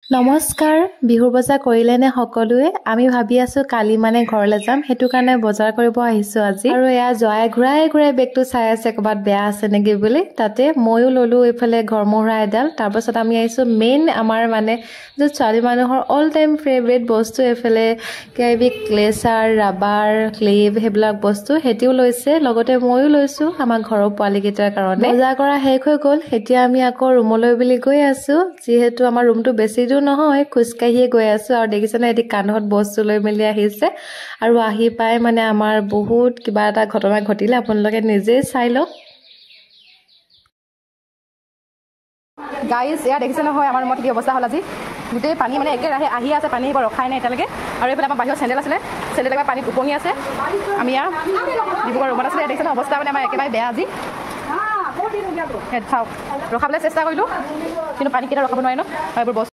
নমস্কাৰ। বিহুৰ বজাৰ কৰিলেনে সকলোৱে? আমি ভাবি আছোঁ কালি মানে ঘৰলৈ যাম, সেইটো কাৰণে বজাৰ কৰিব আহিছোঁ আজি। আৰু এয়া জয়াই ঘূৰাই ঘূৰাই বেগটো চাই আছে ক'ৰবাত বেয়া আছে নেকি বুলি। তাতে ময়ো ল'লোঁ এইফালে ঘৰমূৰা এডাল। তাৰপাছত আমি আহিছোঁ মেইন আমাৰ মানে য'ত ছোৱালী মানুহৰ অল টাইম ফেভৰেট বস্তু, এইফালে কিবা ক্লেচাৰ, ৰাবাৰ, ক্লিপ সেইবিলাক বস্তু সিহঁতিও লৈছে, লগতে ময়ো লৈছোঁ আমাৰ ঘৰৰ পোৱালীকেইটাৰ কাৰণে। বজাৰ কৰা শেষ হৈ গ'ল, এতিয়া আমি আকৌ ৰুমলৈ বুলি গৈ আছোঁ। যিহেতু আমাৰ ৰুমটো বেছি দূৰ নহয়, খোজকাঢ়িয়ে গৈ আছোঁ। আৰু দেখিছেনে এটি কান্ধত বস্তু লৈ মেলি আহিছে। আৰু আহি পাই মানে আমাৰ বহুত কিবা এটা ঘটনা ঘটিলে, আপোনালোকে নিজেই চাই লওক। গাইজ, এয়া দেখিছে নহয় আমাৰ ৰুমত কি অৱস্থা হ'ল আজি। গোটেই পানী মানে একেৰাহে আহি আছে, পানী আহিব ৰখাই নাই এতিয়ালৈকে। আৰু এইফালে আমাৰ বাহিৰত চেণ্ডেল আছিলে, চেণ্ডেল একেবাৰে পানীত উপঙি আছে। আমি ইয়াৰ ডিব্ৰুগড় ৰুমত আছিলে, দেখিছে ন অৱস্থা মানে আমাৰ একেবাৰে বেয়া আজি। চাওক, ৰখাবলৈ চেষ্টা কৰিলোঁ কিন্তু পানীকেইটা ৰখাব নোৱাৰি ন। এইবোৰ বস্তু